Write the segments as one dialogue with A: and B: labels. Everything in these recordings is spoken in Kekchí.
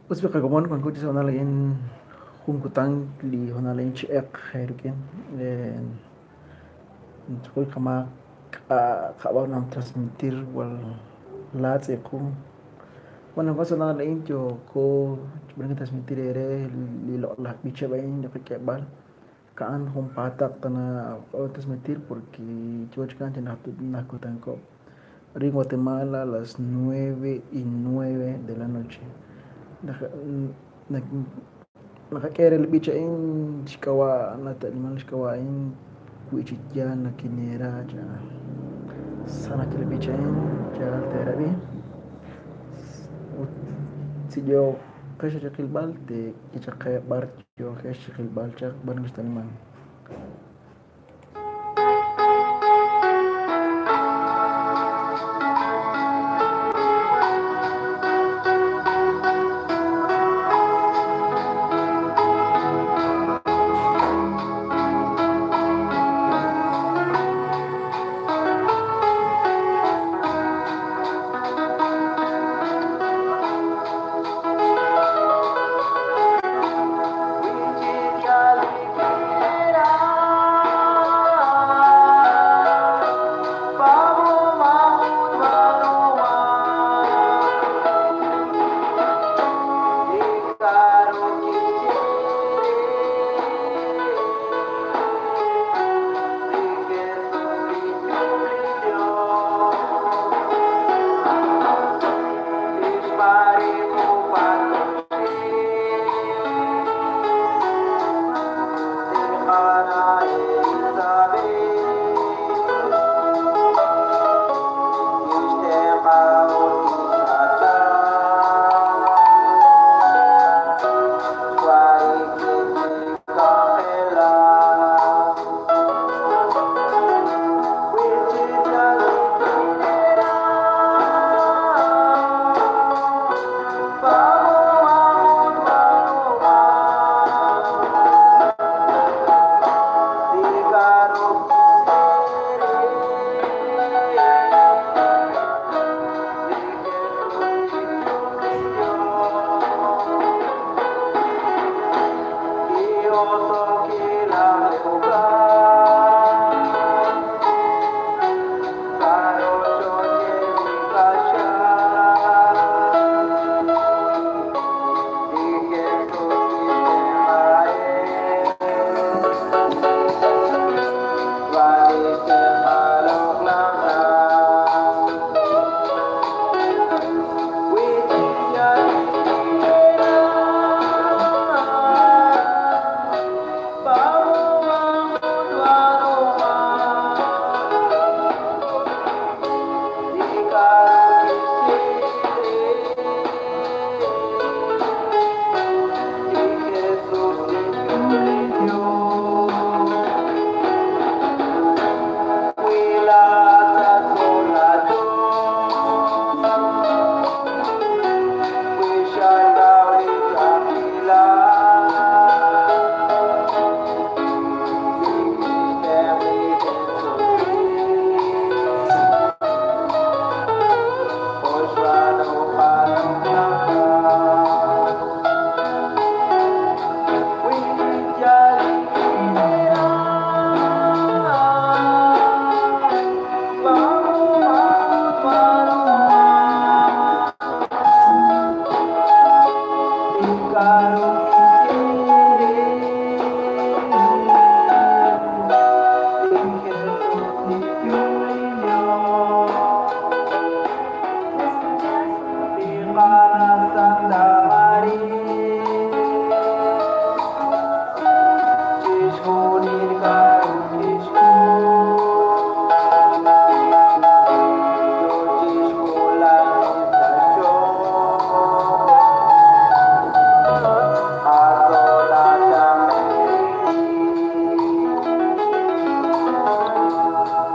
A: Us bi qakomon wanko chi sa' honal a'in jun kutan li honal a'in chi eq rik'in nchukuy kama k'ab'am transmitir wal laatz' iqu. Bueno, wanko sa' honal a'in yooko chib'ankil transmitir eere li loq'laj b'icheb' a'in li qak'eeb'al ka'an junpaataq tana transmitir porque yoo chi kan chi najkutankob'. Arin Guatemala a las 9:09 de la noche. Naqak'e re li b'ich a'in xk'ab'a' nata'liman xk'ab'a' a'in wi chi yaal nakineera cha sa naxye li b'ich a'in yaal teerab'i ut si yooqex chiqilb'al teekichaqe b'ar yooqex chiqilb'al chaq b'ar nixta'liman.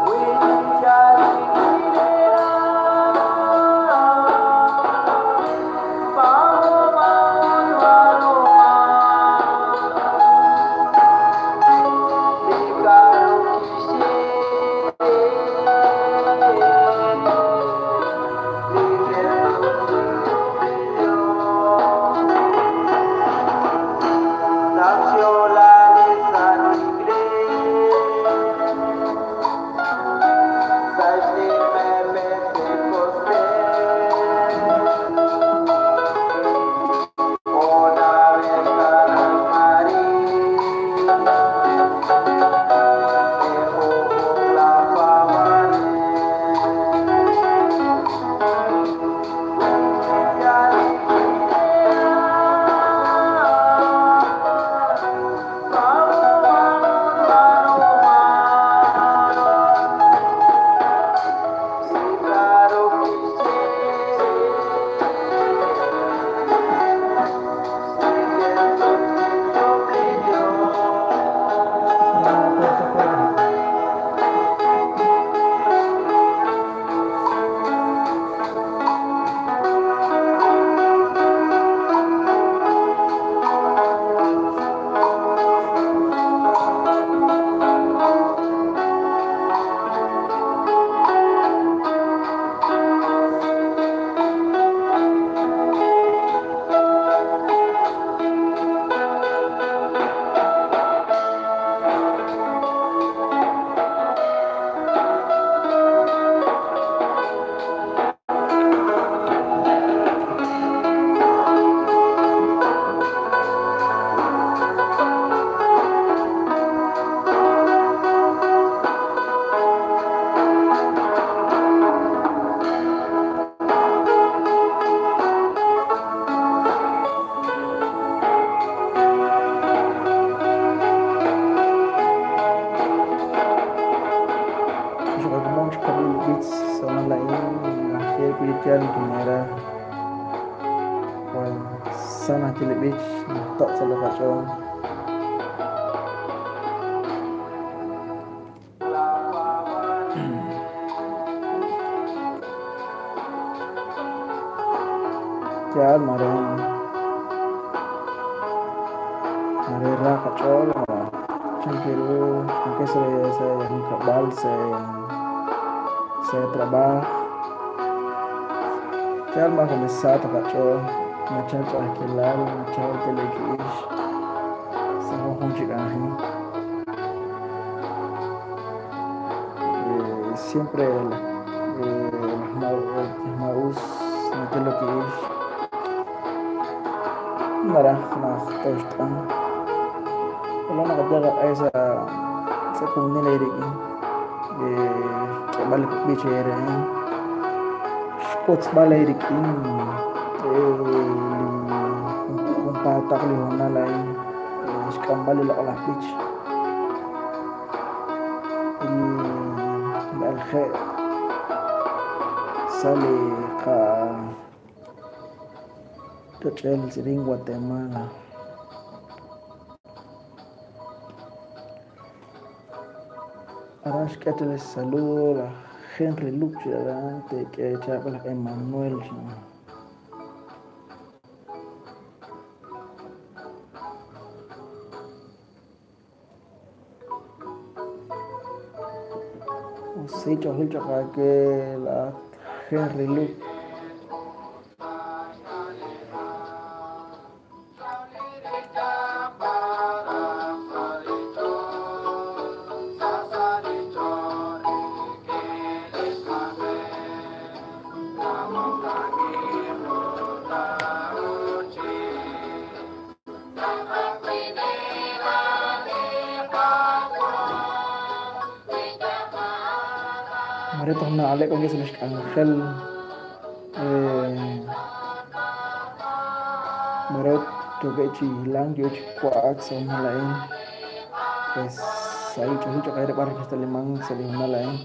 B: We
A: Choqakomon xkab'il b'ich sa' la'in najye kuyityal kinera wal sa najye li b'ich najto' sa' li qach'ool. Yaal mare mare ra qach'ool chan ru aunque se junkab'al se se trabajo yaal ma junes sa ta qach'ool nachal ch'a'ajkilal nachal yalok-ix sa junjun chi k'anjel. Siempre laj maa'us nayalok-ix naraj naj toxt'an wala naqaye qaq'e sa komunil rik'in xk'eb'al li b'ich reheb' xwotzb'al rik'in li junpaataq li hoonal a'in xk'amb'al li loq'laj b'ich li alje' sa' li qach'el arin Guatemala. Aran xk'e el saludo laj Henry Luke aran tek'e chaab'al laj Emmanuel. Sí, chojil chojake la Henry Luke. Mare toj na'leb' wankeb' sa' lix k'anjel mare yookeb' chi hilank yoo chi wa'ak sa' hoonal a'in pues sahil ch'oolej choq' re b'ar kixtaliman sa' li hoonal a'in.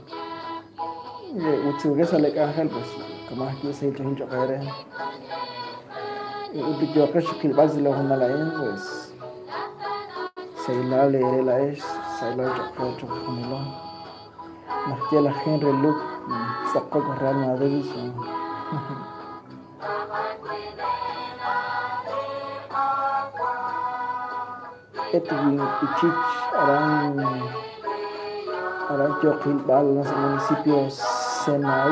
A: Ut si wankeb' sa' li k'anjel pues kama' ajwi' sahil ch'oolej choq' re. Ut li yooqex xqilb'al sa' li hoonal a'in pues sahilal eere laa'ex sahilal choq' qe choq' qajunilo. Najye laj Henry Luke tz'aqok Real Madrid. Edwin Ichich aran aran yoqilb'al sa' municipio Senau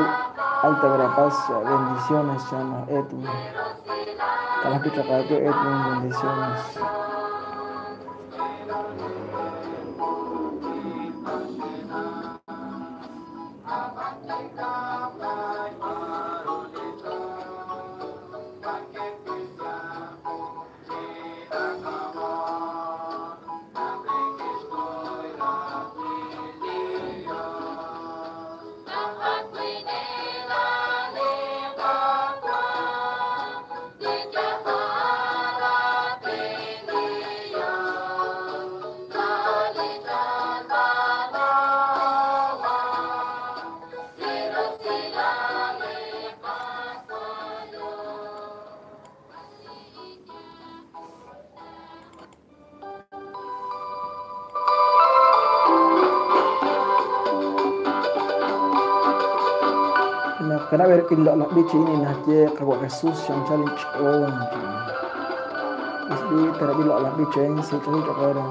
A: Alta Verapaz. Bendiciones chama Edwin. Kalaki choqake Edwin, bendiciones. Kana ver que la bichi ni na ye qawa Jesús chanchal ch'on. Isbi tarabi la bichi en se ch'on ch'ora.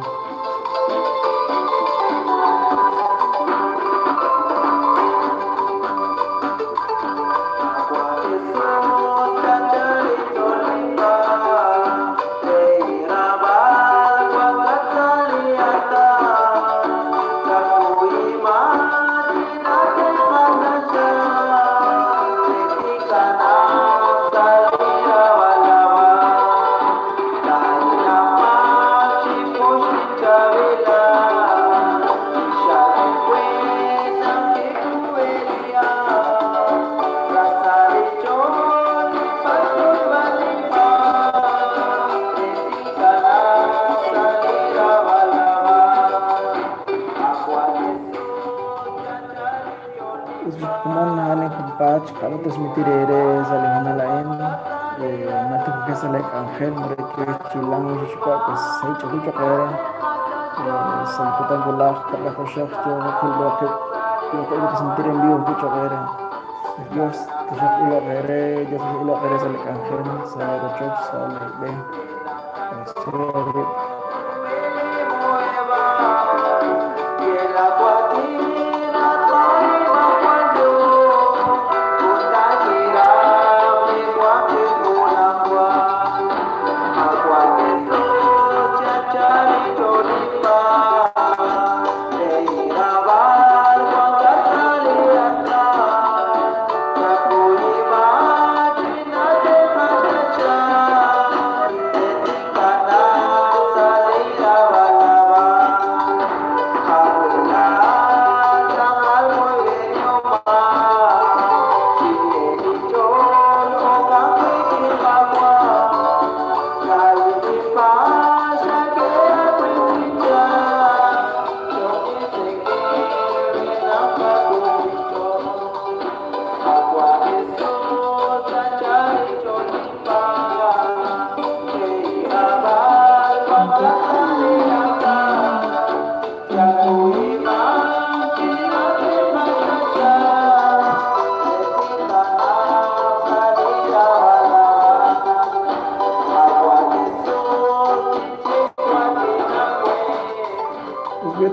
B: Thank you.
A: Us komon a'an junpaat xqab'an transmitir eere sa' li hoonal a'in matujke sa' li k'anjel mare chilan xixwa pues sahil ch'oolej choq' eere sa' li kutan wulaj kab'laj oxej yoo qilb'aqib' yoo transmitir en vivo choq' eere. Dios taxaq iloq eere, Dios iloq eere sa' li k'anjel, sa' li rochoch, sa' li b'e.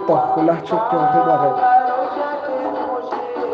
A: Toj wulaj chik yo'qib'